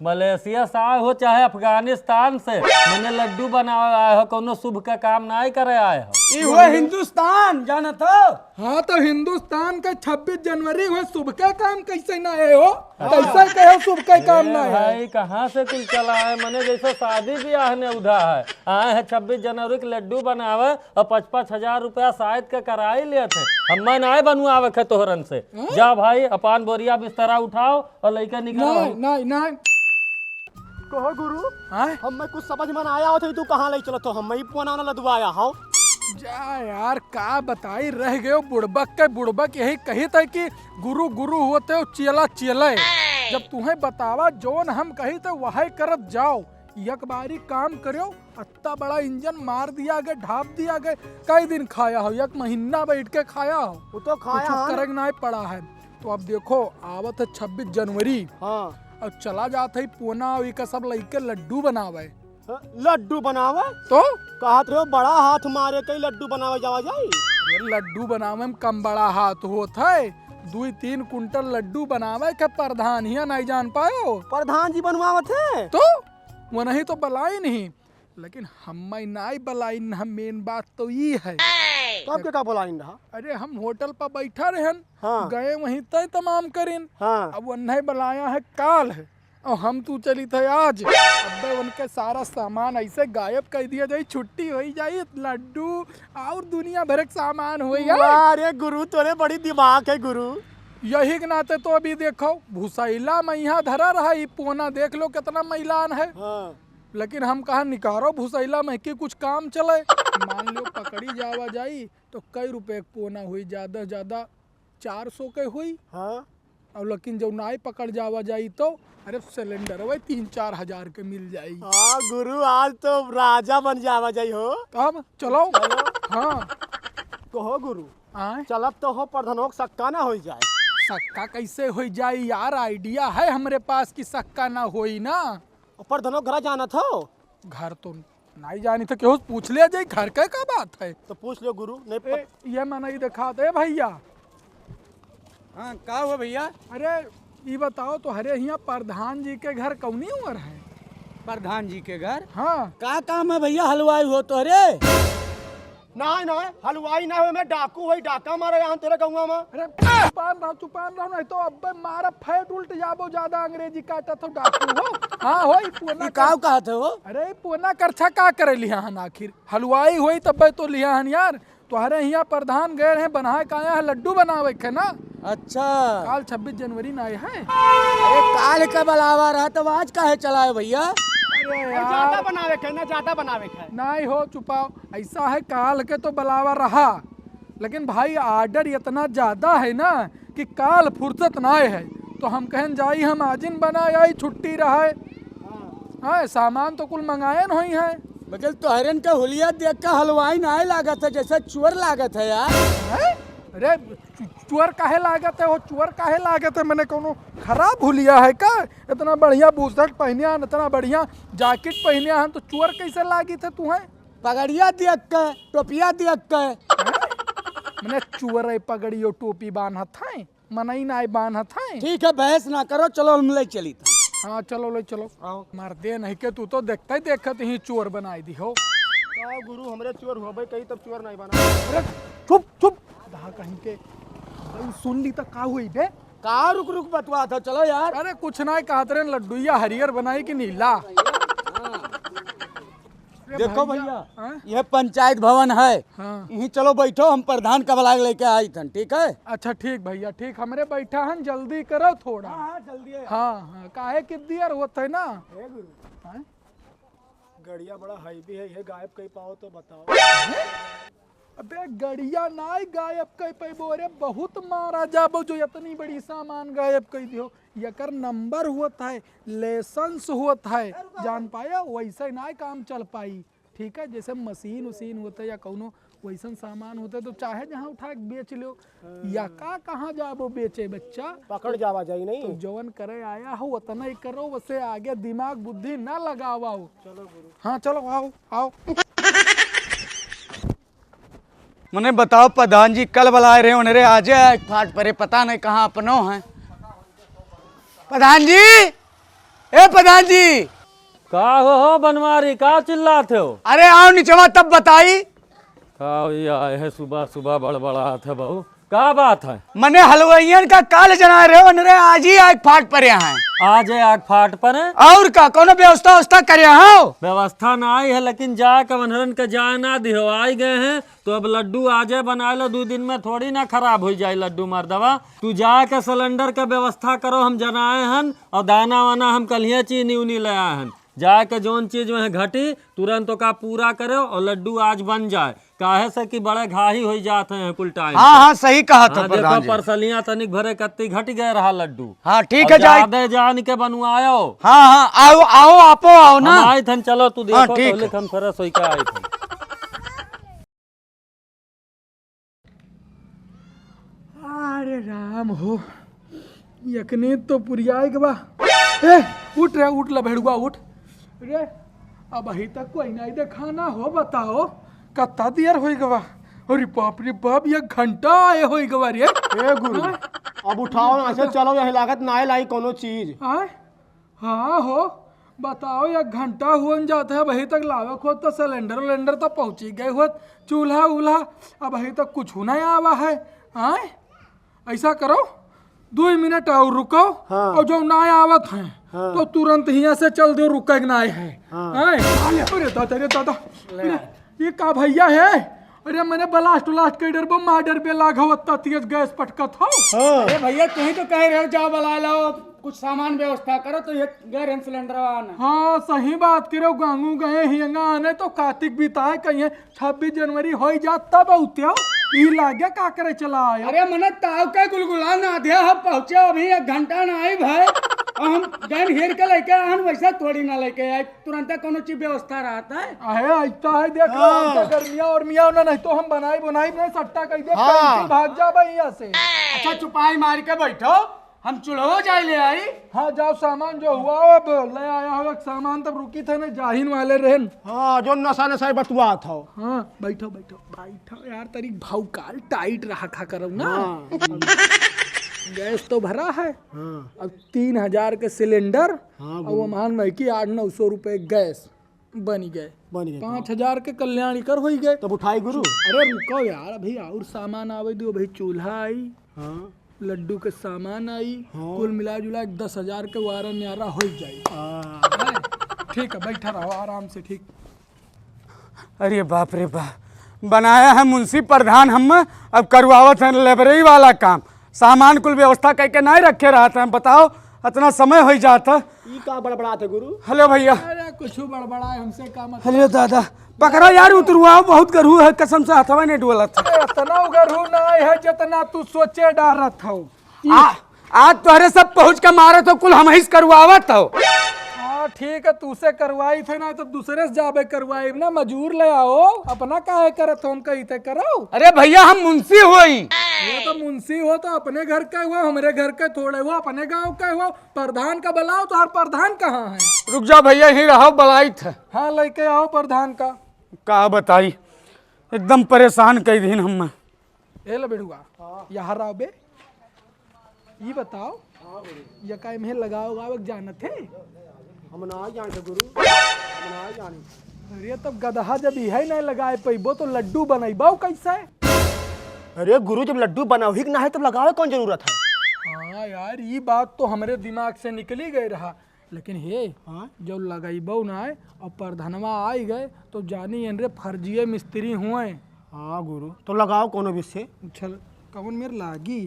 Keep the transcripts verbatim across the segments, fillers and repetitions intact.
मलेशिया से आए हो चाहे अफगानिस्तान से, मने लड्डू बनावे आए हो, कौनो शुभ का काम नाहीं करे आए हो। ई हुआ हिंदुस्तान, जानत हो? हाँ, तो हिंदुस्तान के छब्बीस जनवरी हुए, शुभ का काम कैसे ना आए हो? हाँ। कैसे कहे शुभ का काम ए ना आए? भाई, कहाँ से कुल चला है? मने जैसे शादी ब्याह ने उधा है, आए हैं छब्बीस जनवरी के लड्डू बनावे और पाँच पाँच हजार रुपया शायद के कराई लेत है। हम्मे नाहीं बनवावे के तोहरन से। हाँ? जा भाई, अपन बोरिया बिस्तरा उठाओ और लइका निकल नहीं, आओ। नहीं, नहीं। कहो गुरु, हाँ? हम्मे कुछ समझ में ना आया होत है, तू कहाँ ले चलत हो? हम्मे ही पुआना ना लदवाया हो। जा यार, का बताई, रह गयो बुड़बक के। बुड़बक यही कहित है कि गुरु गुरु होत हो, चेला चेले। जब तुहें बतावा, जौन हम कहित है, वही करत जाओ। एक बारी काम करो, अत्ता बड़ा इंजन मार दिया गए, ढाप दिया गए। कई दिन खाया हो? एक महीना बैठ के खाया हो? वो तो खाया कुछ है ना। करे के नाहीं पड़ा है। तो अब देखो, आवत है छब्बीस जनवरी। हाँ। और चला जात है पुआना, और इका सब लइके लड्डू बनावे। हाँ, लड्डू बनावे? तो? कहत रहो बड़ा हाथ मारे कई लड्डू बनावे जावा जाई। ये लड्डू बनावे में कम बड़ा हाथ होत है। दुई तीन कुंटल लड्डू बनावे के प्रधान हिया, नाहीं जान पायो? प्रधान जी बनवावत है? तो? वो नहीं तो बलाई नहीं। लेकिन हम्मे नाहीं बलाइन ह, मेन बात तो ई है। तब के का बलाइन रहा? अरे, हम होटल पर बैठा रहन, हाँ। गए वहीं तय तमाम करिन। हाँ। अब उन्हें बलाया है काल है, और हम तू चली थे आज। अबे उनके सारा सामान ऐसे गायब कर दिया जाई, छुट्टी होई जाई, लड्डू और दुनिया भर के सामान होई जाई। वाह रे गुरु, तोरे बड़ी दिमाग है गुरु। यही के नाते तो अभी देखो, भुसैला में यहाँ धरा रहा, ई पुआना देख लो कितना मैलान है। हाँ। लेकिन हम कहा निकारो भुसैला में कि कुछ काम चले। मान लो पकड़ी जावा जाई तो कई रुपए के पुआना हुई, ज्यादा से ज्यादा चार सौ के हुई। हाँ। और लेकिन जब नाई पकड़ जावा जाई तो अरे सिलेंडर वही तीन चार हजार के मिल जाई। हाँ गुरु, आज तो राजा बन जावा जाई हो। तब चलो। चलो। हाँ। कहो गुरु, आय? चलब तो हो प्रधानो के सक्का ना होई जाए। सक्का कैसे होई जाए यार? आइडिया है हमरे पास कि सक्का ना होई ना। प्रधानो घरा जानत हो? घर तो नाहीं जानी तो केहू से पूछ लिया जाई, घर के का बात है? तो पूछ लो गुरु, नहीं ए, पत- ये मनई देखात है भैया। हाँ, का हुआ भैया? अरे, ई बताओ, तोहरे हियाँ प्रधान जी के घर कौनी उमर है? प्रधान जी के घर? हाँ। का काम है भैया, हलवाई हो तोहरे? नाहीं, नाहीं, हलवाई ना हो, मैं डाकू होई, डाका मारे यहाँ तेरे गौवा में। अरे, चुपान रहो, चुपान रहो, नहीं तो अब्बे मारा फैट उल्ट जाबो, ज्यादा अंग्रेजी काटत हो, डाकू हो। हाँ, हो, ई पुअना ई का कहत हो? अरे, ई पुअना करछा का करे लिहा हन आखिर? हलवाई होई तब्बे तो लिहा हन यार। तोहरे हियाँ प्रधान गए रहे, बनाए का आया है, लड्डू बनावे के ना। अच्छा। काल छब्बीस जनवरी ना आए है। अरे काल का बलावा रहा, तब आज काहे चलाए भैया? अरे और यार। ज्यादा बनावे के ना, ज्यादा बनावे के। नाहीं हो चुपाओ, ऐसा है काल के तो बलावा रहा, लेकिन भाई ऑर्डर इतना ज्यादा है ना कि काल फुर्सत ना है, तो हम कहन जाई हम आजिन बनाए आई, छुट्टी रहा है। हाँ, सामान तो कुल मंगाए न होई है। मगर तोहरन का हुलिया देख के हलवाई नाहीं लागत है, जैसे चोर लागत है यार। हैं? अरे चु-, चोर काहे लागत है? वो चोर काहे लागत है? मने कौनो खराब हुलिया है का? इतना बढ़िया बुशर्ट पहनिया हन, इतना बढ़िया जैकेट पहनिया हन, तो चोर कैसे लागित है तुहें? पगड़िया देख के, टोपिया देख के। मने चोर है पगड़ी और टोपी बान्हत है? मनई नाई बान्हत है। ठीक है, बहस ना करो, चलो हम ले चली था। हाँ, चलो, ले चलो। आओ। मर्दे नहीं के, तू तो देखते ही देखत ही चोर बनाई दी हो। का गुरु, हमरे चोर होबे कही तब चोर नहीं बना। अरे, चुप, चुप। कहा कहीं के। भाई, सुन ली तो का हुई बे? का रुक रुक बतवा था, चलो यार। अरे, कुछ ना कहत रहे, लड्डुइया हरियर बनाई कि नीला? अरे देखो भैया, भैया, हाँ? यह पंचायत भवन है। हाँ। यहीं चलो बैठो, हम प्रधान का बुला के लेके आई थन, ठीक है? अच्छा ठीक भैया, ठीक, हमरे बैठा हन, जल्दी करो थोड़ा। हाँ, हाँ, जल्दी है। हाँ, हाँ, काहे कि देर होत है ना। हे गुरु, हाँ? गड़िया बड़ा heavy है, ये गायब कहीं पाओ तो बताओ। अबे गड़िया नाई गायब कई पैबो रे, बहुत मारा जाबो जो इतनी बड़ी सामान गायब कई दियो। यकर नंबर होत है, लाइसेंस होत है, जान पाया, वैसे नाई काम चल पाई। ठीक है, जैसे मशीन उशीन होत है या कौनो वैसन सामान होत है तो चाहे जहाँ उठा के बेच लो। हाँ। या का कहाँ जाबो बेचे बच्चा? पकड़ जावा जाई नहीं। तो जवन करे आया हो उतना ही करो, वसे आगे दिमाग बुद्धि ना लगावा हो। चलो गुरु। हाँ चलो आओ। आओ। मने बताओ, प्रधान जी कल बुलाए रहे, उन्हें रे आज आए फाट परे, पता नहीं कहाँ अपनो हैं। प्रधान जी, ए प्रधान जी। का हो, हो बनवारी, का चिल्लात हो? अरे आओ निचवा तब बताई। का हो, ये आए है सुबह सुबह बड़बड़ात है बहू, का बात है? मने हलवाइयन का काल जनाए रहे हो, अनरे आज ही आग फाट पर यहाँ है। आज है आग फाट पर है? और का, कोनो व्यवस्था व्यवस्था करे हो? व्यवस्था ना आई है, लेकिन जाके वनहरन के जाए ना दिहो, आई गए हैं। तो अब लड्डू आजे बनाए लो, दू दिन में थोड़ी ना खराब हो जाए लड्डू मर्दवा। तू जाके सिलेंडर के व्यवस्था करो, हम जनाए हन, और दाना वाना हम कलिए चीनी उनी ले आए हन। जाके जौन चीज वह घटी, तुरंत ओका पूरा करो और लड्डू आज बन जाए, काहे से कि बड़े घाही हो जाते हैं कुल टाइम हाँ, से। हाँ, सही कहा था हाँ, प्रधान देखो, जी। परसलियां तनिक भरे कत्ती घट गए रहा लड्डू। हाँ, ठीक और है, जाए। ज्यादा जान के बनवायो। हाँ, हाँ, आओ, आओ, आपो आओ ना। हम आए थन, चलो तू हाँ, देखो, ठीक पहले है। हम फ्रेश होई के आए थन। अरे राम हो, यकने तो पुरियाए के बा। ए, उठ रे, उठ लभेड़ुआ, उठ। रे, अबही तक कोई नहीं देखा ना हो, बताओ, कत्ता देर होई गवा? अरे बाप रे बाप, एक घंटा आए होई गवा रे। ए गुरु, हाँ? अब उठाओ ना, ऐसे चलो, यही लागत ना लाई कोनो चीज। हाँ? हाँ हो, बताओ, एक घंटा हुअन जात है, अबही तक लावे खोद तो सिलेंडर उलेंडर तो पहुँची गए होत, चूल्हा उल्हा, अबही तक कुछ नहीं आवा है। आय, ऐसा करो, दो मिनट और रुको, हाँ। और जो ना आवत है, हाँ। तो तुरंत हियाँ से चल दो, रुके के ना है। हाँ। आय, अरे दादा, अरे दादा, ले। अरे, ये का भैया है? अरे, मने ब्लास्ट उलास्ट के डरबो, मार डरबे लाग हो, अत्ता तेज गैस पटकत हो। हाँ। अरे भैया, तू ही तो कह रहे हो, जाओ बुला लाओ, कुछ सामान व्यवस्था करो, तो ये गैर सिलेंडर आना। हाँ, सही बात करो, गांगू गए हियंगा आने तो कार्तिक बिताए कहिए, छब्बीस जनवरी होई जात तब उठ्यो, ई लागे का करे चला आयो। अरे मने ताव के गुलगुला ना दिया, हम पहुँचे अभी एक घंटा ना आई भाई, और हम गैन हेर के लेके आन, वैसा थोड़ी ना लेके आए। तुरंते कोनो चीज व्यवस्था रहत है। अहे, ऐसा है, देख लो, हाँ। हमका गर्मिया और मिया ना, नहीं तो हम बनाई बनाई में सट्टा कह दे, हाँ। कहीं भाग जाबे यहाँ से। अच्छा, चुपाई मार के बैठो, हम चूल्हो जाए ले आई। हाँ, जाओ, सामान जो हुआ, अब ले आया हो एक सामान, तब रुकी थे ना, जाहिन वाले रहन। हाँ, जो नशा नशा बतुआत हो। हाँ, बैठो, बैठो, बैठो यार, तरी भौकाल टाइट रहा खा करो ना। हाँ। गैस तो भरा है। हाँ। अब तीन हजार के सिलेंडर, हाँ, अब वो गुरु। मान में कि आठ नौ सौ रुपये गैस बनी गए। बनी गए। पाँच हजार के कल्याण इकर होई गए। तब उठाई गुरु। अरे रुको यार, अभी और सामान आवे दो, अभी चूल्हा आई, हाँ। लड्डू के सामान आई, हाँ। कुल मिला जुला के दस हजार के वारा न्यारा होई जाई। हाँ। हैं? ठीक है, बैठा रहो आराम से, ठीक। अरे बाप रे बाप, बनाया है मुंशी प्रधान हम, अब करवावत हैं लेबरई वाला काम। सामान कुल व्यवस्था करके नहीं रखे रहत हैं, बताओ, इतना समय हो जात है। ई का बड़बड़ात है गुरु? हेलो भैया। अरे कुछ बड़बड़ाए, हमसे का मतलब? हेलो दादा, पकड़ो यार, उतरुआ बहुत गरू है, कसम से हथवा नहीं डोलत। अरे इतना गरू ना है जितना तू सोचे डारत हो। आ, आज तोहरे सब पहुँच के मारत हो, कुल हमही से करवावत हो। हाँ, ठीक है, तू से करवाई थे ना, तो दूसरे से जाबे करवाई ना, मजूर ले आओ, अपना काहे करत हो, हम कही थे करो। अरे भैया, हम मुंशी होई। ये तो मुंशी हो तो अपने घर का हुआ, हमरे घर का थोड़े हुआ, अपने गांव का हुआ, प्रधान का बुलाओ, तो हर प्रधान कहाँ है? रुक जाओ भैया, यहीं रहो, बुलाई थे। हाँ, लेके आओ प्रधान का। का बताई, एकदम परेशान कर दीन हम। ए ले बेड़ुआ, हाँ। यहाँ रहो बे। ई बताओ, हाँ, गुरु। ये का इम्हे लगाओ गाओ एक जानत है? हम ना जानते गुरु, हम ना जाने। अरे तब गदहा जब इहे नहीं लगाए पैबो तो लड्डू बनैबो कैसे? अरे गुरु, जब लड्डू बनावे के ना है तब लगावे कौन जरूरत है? हाँ यार, ई बात तो हमरे दिमाग से निकली गई रहा। लेकिन हे, हाँ? जब लगइबो ना है और प्रधनवा आई गए तो जानी एनरे फर्जिए मिस्त्री हुए। हाँ गुरु, तो लगाओ कोनो भी से। चल, कौन मेर लागी?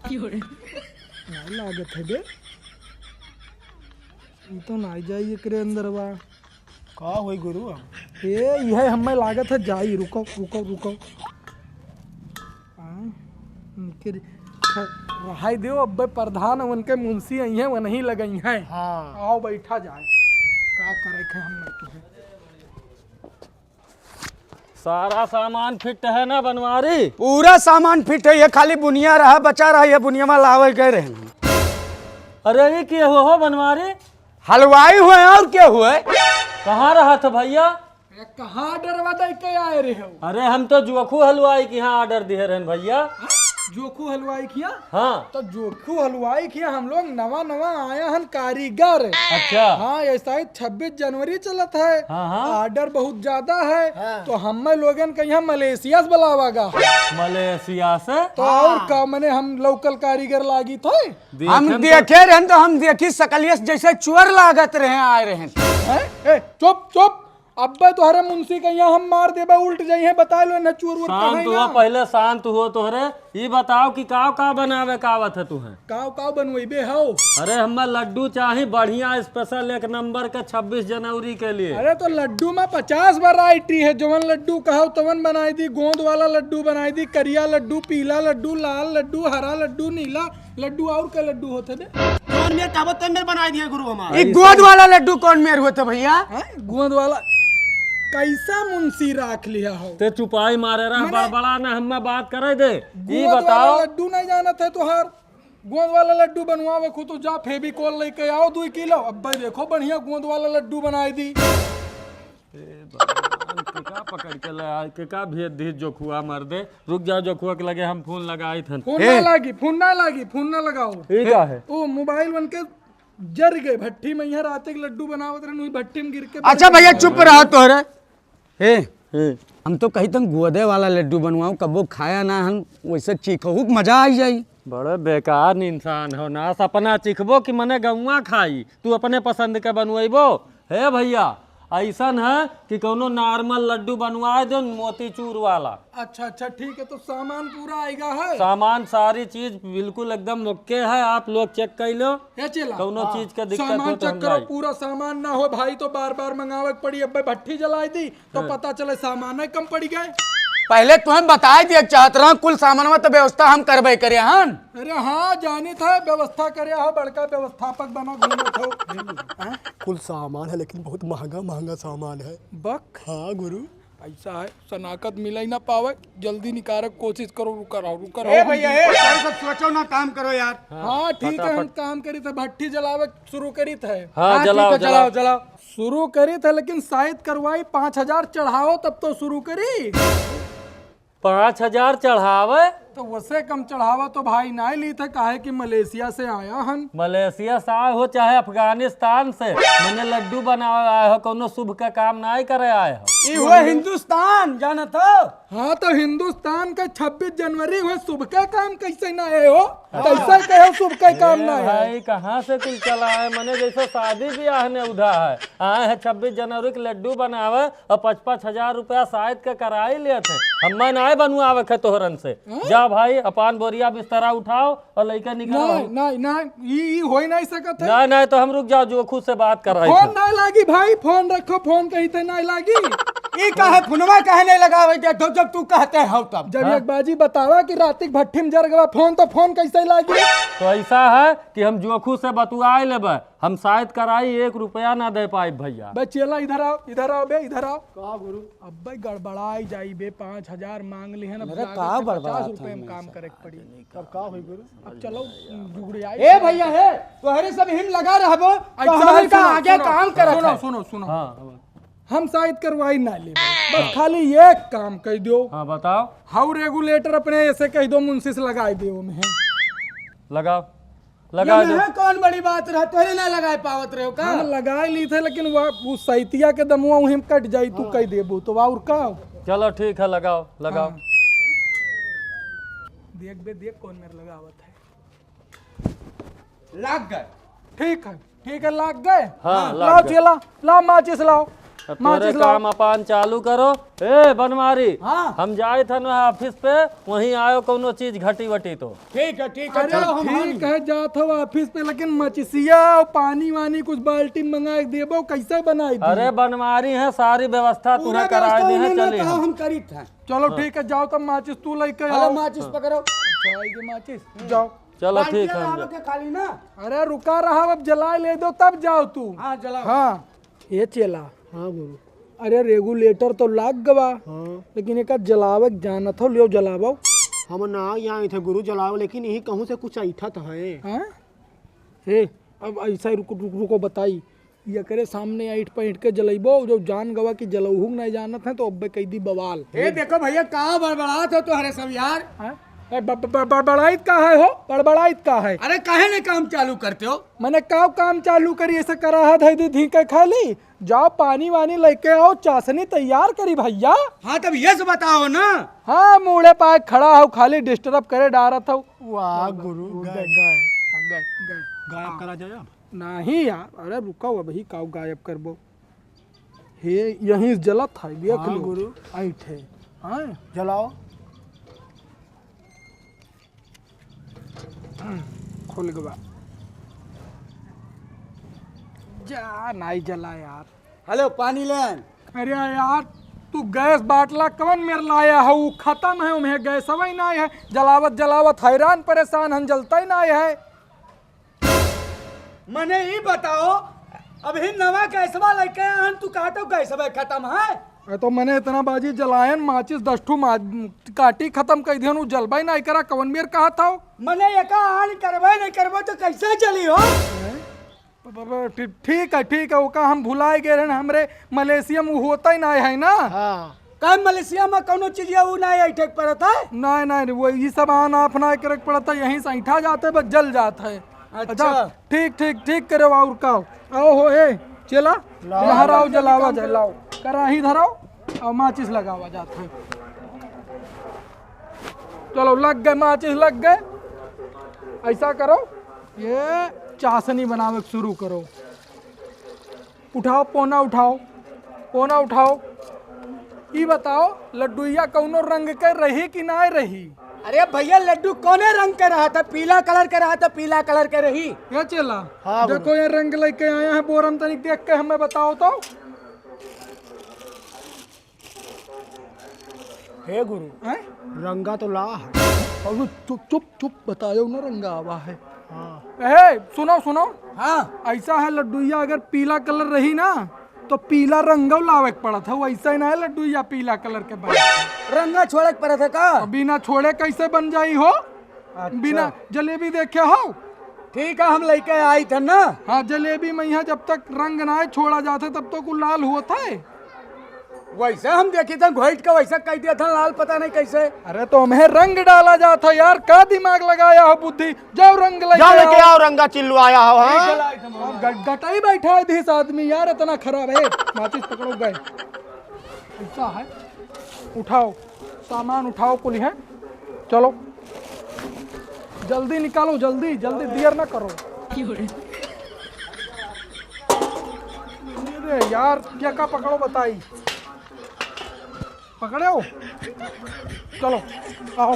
नहीं लागत है बे। ई तो ना जाई एकरे अंदर बा। का होई गुरु? ए, यह हमें लागत है जाई, रुको, रुको, रुको। हाँ, इनके रे-, ख-, रहाई देव, अब्बे प्रधान उनके मुंशी आई हैं, वो नहीं लगई हैं। हाँ। आओ बैठा जाए, का करे खे हम नहीं तुम्हें। सारा सामान फिट है ना बनवारी? पूरा सामान फिट है, ये खाली बुनिया रहा, बचा रहा, ये बुनिया में लावे गए रहे। अरे ये के हो, हो बनवारी? हलवाई हुए और क्या हुए? कहाँ रहा था भैया? अरे कहाँ ऑर्डर दे के आए रहे हो? अरे हम तो जुअखू हलवाई के यहाँ ऑर्डर दिए रहन भैया। हाँ? जोखू हलवाई खिया? हाँ। तो जोखू हलवाई खिया हम लोग नवा नवा आया हन कारीगर। अच्छा। हाँ, ऐसा ही छब्बीस जनवरी चलत है। हाँ, हाँ। Order बहुत ज्यादा है। हाँ। तो हमें लोगन के यहाँ मलेशिया से बुलावा गा। मलेशिया से? तो और का, मने हम local कारीगर लागी थे। हम देखे तो देखे रहन तो हम देखी सकलियस जैसे चोर लागत रहे, आए रहन। हैं? ए, चुप, चुप। अब्बे तोहरे मुंशी के यहाँ हम मार देबे, उल्ट जइहे, बताइ लो न चोर वोर शांत कहाँ हुआ, ना। पहले शांत हुआ तोहरे। ई बताओ कि काव काव बनावे का आवत है तुहे? काव काव बनवइबे हौ? अरे हमें लड्डू चाही बढ़िया special एक नंबर के छब्बीस जनवरी के लिए। अरे तो लड्डू में पचास variety है, जवन लड्डू कहो तवन बनाई दी, गोंद वाला लड्डू बनाई दी, करिया लड्डू, पीला लड्डू, लाल लड्डू, हरा लड्डू, नीला लड्डू, और का लड्डू होत है बे? जौन मेर कहबो तौन मेर बनाई दिहे गुरु हमार। ई गोंद वाला लड्डू कौन मेर होत है भइया? हैं? गोंद वाला कैसा मुंशी राख लिया हो? ते चुपाई मारे रह, मने बड़बड़ा ना, हम्मे बात करे दे। ई गोंद वाला बताओ। लड्डू नहीं जानत है तुहार? गोंद वाला लड्डू बनवावे खो तो जा Fevicol लेके आओ दुई किलो। अब्बे देखो बढ़िया गोंद वाला लड्डू बनाई दी। ए भगवान, केका पकड़ के ले आए, केका भेज दी जोखुआ मर दे। रुक जाओ, जोखुआ के लगे हम फोन लगाई थन। फोन ए। ना लागी, फोन ना लागी, फोन ना लगाओ। ई का है? ओ मोबाइल वन के जर गए भट्ठी में, यहाँ रात के लड्डू बनावत रहन, वही भट्ठी में गिर के अच्छा भइया, चुप रहा तोहरे। ए, ए। हम तो कही तन गोदे वाला लड्डू बनवाओ, कबो खाया ना हन, वैसे चीखहू के मजा आई जाई। बड़े बेकार इंसान हो ना, सपना चिखबो कि मने गौवा खाई, तू अपने पसंद के बनवैबो। हे भइया, ऐसन है कि कौनो normal लड्डू बनवाए दो मोतीचूर वाला। अच्छा, अच्छा, ठीक है, तो सामान पूरा आएगा है? सामान, सारी चीज बिल्कुल एकदम OK है, आप लोग check कर लो। ए चेला, कौनो हाँ, चीज के दिक्कत सामान हो तो check हम करो, लाई। पूरा सामान ना हो भाई तो बार बार मंगावे के पड़ी। अब्बे भट्ठी जलाई दी तो हाँ। पता चले सामान ही कम पड़ी गए। पहले तो हम बताए दिए चाहत रहा, कुल सामानवा तो व्यवस्था हम करबे करे हन। अरे हाँ, जानित है, व्यवस्था करे हो, बड़का व्यवस्थापक बना घूमत हो। हैं? कुल सामान है, लेकिन बहुत महंगा, महंगा सामान है। बक। हाँ गुरु। ऐसा है, शनाख्त मिला ही ना पावे, जल्दी निकाले के कोशिश करो, रुका रहो, रुका रहो। ए भइया, ए, भाई सब सोचो ना, काम करो यार। हाँ, ठीक है, हम फटाफट। काम करी थे, भट्ठी जलावे शुरू करी थे। हाँ, हाँ, जलाओ, ठीक है, जलाओ, जलाओ। जलाओ। शुरू करी थे, लेकिन शायद करवाई पाँच हजार चढ़ाओ, तब तो शुरू करी। पाँच हजार चढ़ावे? तो वसे कम चढ़ावा तो भाई नाई ली थे, काहे कि मलेशिया से आया हन। मलेशिया से आए हो चाहे अफगानिस्तान से, मने लड्डू बनावे आए हो, कौनो शुभ का काम नाई करे आए हो। ई हुआ हिंदुस्तान, जानत हो? हाँ, तो हिंदुस्तान के छब्बीस जनवरी हुए, शुभ का काम कैसे ना आए हो? कैसे कहे शुभ का काम ए ना आए? भाई, कहाँ से कुल चला है? मने जैसे शादी ब्याह ने उधा है, आए हैं छब्बीस जनवरी के लड्डू बनावे, और पाँच पाँच हजार रुपया शायद के कराई लेत है। हम्मे नाय बनवावे के तोहरन से। हैं? जा भाई, अपन बोरिया बिस्तरा उठाओ और लइके निकलो। नहीं, नहीं, नहीं, ई, ई होई नहीं सकत है। नहीं, नहीं, तो हम रुक जाओ, जोखू से बात कराई फोन थे। नहीं लागी भाई, फोन रखो, फोन कही थे नहीं लागी। ई काहे फोनवा काहे नहीं लगावे दे, जब, जब तू कहते हो तब। जब हाँ। एक बाजी बतावा कि रात के भट्ठी में जर गवा फोन, तो फोन कैसे लागी? तो ऐसा है कि हम जोखू से बतुआए लेबे, हम शायद कराई एक रुपया ना दे पाइब भइया। बे चेला, इधर आओ, इधर आओ बे, इधर आओ। का गुरु? अब्बे गड़बड़ाई जाई बे, पाँच हजार मांग लिहन, अब अरे जाके का से बड़बड़ात पचास रुपए में हमेशा? काम करे के पड़ी। अब का होई गुरु? अब चलो, जुगड़ियाई ए से भइया, हे, तोहरे सब हिम लगा रहबो, तो ऐसा हमरे है, का सुनो, आगे सुनो, काम करत सुनो, है। सुनो, सुनो। हाँ। हम शायद करवाई ना लेबे, बस खाली एक काम कह दो। हाँ, बताओ। हाउ regulator अपने ऐसे कह दो, मुंशी से लगाई दे ओमे। लगाओ। लगा ये दो। में कौन बड़ी बात रहा, तोहरे ना लगाए पावत रहे हो का? हम लगाए ली थे, लेकिन वह, वो सैतिया के दमुआ वहीं कट जाई, तू हाँ। कह देबू, तो और का? चलो ठीक है, लगाओ, लगाओ। हाँ। देख बे, देख कौन मेरे लगावत है। लाग गए। ठीक है, ठीक है, लाग गए। हाँ, लाग लाओ गए। चेला, लाओ माचिस लाओ। अब तोरे माचिस लाओ। काम अपन चालू करो। ए बनवारी, हाँ। हम जाए थे ना office पे, वहीं आयो कौनो चीज घटी वटी तो। ठीक है, ठीक है, अरे चलो हम ठीक आनी। है, जात हो office पे, लेकिन मचिसिया और पानी वानी कुछ बाल्टी मंगा के देबो, कैसे बनाई दी? अरे बनवारी है, सारी व्यवस्था पूरा तुम्हें कराई व्यवस्था दी है, उन्होंने चली कहा हम। हम करी थे। चलो हाँ। ठीक है, जाओ तब माचिस तू लेके चलो आओ। माचिस हाँ। पकड़ो। अच्छा, आई गई माचिस, जाओ। चलो बाल्टी ठीक है, हम वाला जा- के खाली ना। अरे रुका रहा, अब जला ले दो तब जाओ तू। हाँ, जलाओ। हाँ, ये चेला। हाँ गुरु। अरे regulator तो लाग गवा, हाँ। लेकिन एका जलावे के जानत हो, लियो जलावो। हम ना यहाँ थे गुरु जलाओ, लेकिन यही कहूँ से कुछ ऐठत है। हाँ? हे, अब ऐसा ही रुक, रुक, रुको बताई, एकरे सामने ऐठ पैठ के जलैबो, जो जान गवा कि जलौहू नहीं जानत है तो अब्बे कह दी बवाल। ए देखो भइया, का बड़बड़ात हो तोहरे सब यार। हाँ? ए, ब-, ब-, ब-, बड़बड़ाइत का है हो? बड़बड़ाइत का है? अरे, काहे ने काम चालू करते हो? मने का काम चालू करी, ऐसे कराहा धई दी धी के खाली? जाओ, पानी वानी लेके आओ, चासनी तैयार करी भइया। हाँ, तब ये से बताओ ना। हाँ, मूड़े पाए खड़ा हो, खाली disturb करे डारत हो। वाह गुरु, गए, गए, गए, गए। गायब करा जाए अब। नहीं यार, अरे रुको, अबही काऊ गायब करबो। हे, यहीं जलत है, देख हाँ, लो। गुरु। ऐठे, हाँ? जलाओ। खुल गवा। जा, नाई जला यार। हेलो, पानी लेन। अरे यार, तू गैस बाटला कवन मेर लाया है? ऊ खतम है, उम्हे गैसवा ही नाई है। जलावत जलावत हैरान परेशान हन, जलता ही नाई है। मने ई बताओ, अबही नवा गैसवा लेके आन, तू कहत हो गैसवा खतम है? अरे तो मने इतना बाजी जलायन, माचिस दस ठू मा-, काटी खतम कइ दिहन, उ जलबे नाई करा, कवन मेर कहत हो? मने एका आन करबे नहीं करबो तो कैसे जली हो? हैं? ब-, ब-, ब-, ठी-, ठीक है, ठीक है, ओका हम भुलाए गए रहन, हमरे मलेशिया में उ होता ही नाई है ना। हाँ। का मलेशिया में कौनो चीज उ नाई ऐठे के पड़त है? नाई, नाई, वो ई सब आन आफ नाई करे के पड़त है, यहीं से ऐठा जात है, बस जल जात है। अच्छा। अच्छा, ठीक, ठीक, ठीक करे, और का? आओ हो, ए, चेला, लाओ। यहाँ आओ, जल्दी जलावा काम जाए, करो। लाओ। कराही धराओ और माचिस लगावा जात है। चलो, लग गए, माचिस लग गए। ऐसा करो, ये चासनी बनावे के शुरू करो। उठाओ, पोना उठाओ, पोना उठाओ। ई बताओ, लड्डुइया कौनो रंग के रही कि नाय रही? अरे भइया, लड्डू कौने रंग के रहा था? पीला कलर के रहा था, पीला कलर के रही। ए चेला, हाँ, देखो, गुरु। ये रंग लेके आया है बोरन, तनिक देख के हमें बताओ तो। हे गुरु, हैं? रंगा तो लाल है। अरे चुप, चुप, चुप, बतायो ना, रंगा आवा है। हाँ। ए, सुनो, सुनो। हाँ। ऐसा है लड्डुइया, अगर पीला कलर रही ना, तो पीला रंगौ लावे के पड़त है, वैसा ही ना है लड्डुइया पीला कलर के बने। रंगा छोड़े के पड़त है का? अब बिना छोड़े कैसे बन जाई हो? अच्छा। बिना जलेबी देखे हो? ठीक है, हम लेके आई थे ना। हाँ, जलेबी में यहाँ जब तक रंग ना है छोड़ा जाता है, तब तक वो लाल होता है। वैसे हम देखी थे घोइट के वैसे कह दिया था लाल, पता नहीं कैसे। अरे तो हमें रंग डाला जाता है यार, का दिमाग लगाया हो बुद्धि? जाओ रंग लेके जाओ लेके आओ। आओ, रंगा चिल्लू आया हो, हाँ? ग-, गटाई बैठा है इस आदमी यार, इतना खराब है। माचिस पकड़ो, गए। ऐसा है, उठाओ, सामान उठाओ कुल है। चलो, जल्दी निकालो, जल्दी, जल्दी, देर ना करो। अरे यार, क्या का पकड़ो बताई। पकड़े हो? चलो, आओ।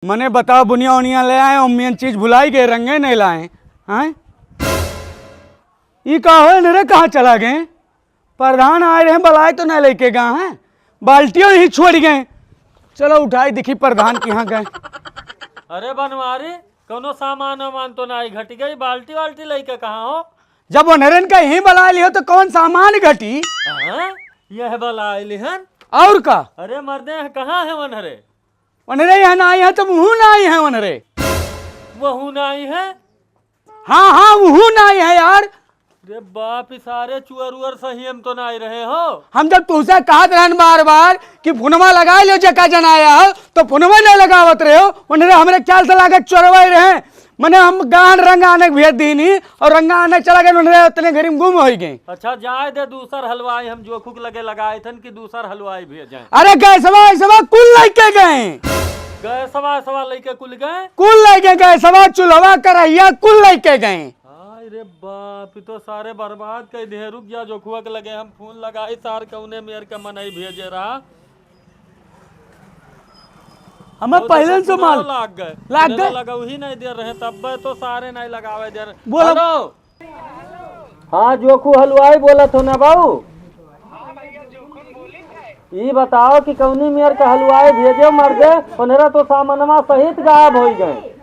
मने बताओ, बुनिया उनिया ले आए, अम्मियन चीज भुलाई गए, रंगे नहीं लाए, हैं? ई का होल रे, कहाँ चला गए? प्रधान आए रहे, बलाए तो नहीं लेके गए हैं, बाल्टियों ही छोड़ गए। चलो उठाई, दिखी प्रधान के यहाँ गए। अरे बनवारी, कौनो सामान वामान तो नहीं घट गई, बाल्टी वाल्टी लेके कहाँ हो? जब ओनरन का यहीं बलाए लियो तो कौन सामान घटी? हाँ, यह बलाए लिहन। और का? अरे मर्दे, कहाँ है ओनरे? ओनरे यहाँ ना आई है तो वहू ना आई है ओनरे। वहू ना आई है? हाँ, हाँ, वहू ना आई है यार। रे बाप, ई सारे चुअर उअर सही हम तो ना आई रहे हो। हम जब तुमसे कहत रहन बार बार कि फोनवा लगा लो जेका जनाया हो, तो फोनवा नहीं लगावत रहे हो। ओनरे हमरे ख्याल से लागत चोरवा ही रहे। मने हम गान रंग आने के भेज दीनी और रंग आने चला गए, उन्हें उतने घरी में गुम हो गए। अच्छा, जाए दे, दूसर हलवाई हम जोखू के लगे लगाए थन कि दूसर हलवाई भेजें। अरे गैसवा, गैसवा कुल लेके गए। गैसवा, सवा लेके कुल गए? कुल लेके गए, गैसवा, चूल्हवा, करहिया कुल लेके गए। हाय रे बाप, ई तो सारे बर्बाद कर दिए। रुक जा, जोखुआ के लगे हम फोन लगाई, सार कौने मेर के मनई भेजे रहा। हमें वो तो पहले से चुनाव माल लाग गए। लाग गए। लगऊ ही नहीं दे रहे, तब तो सारे नहीं लगावे दे रहे। बोलो। हेलो। हाँ, जोखू हलवाई बोलत हो ना बाबू? ई बताओ कि कौनी मेर का हलवाई भेजे मर गए, उन्हरा तो सामनवा सहित गायब हो गए।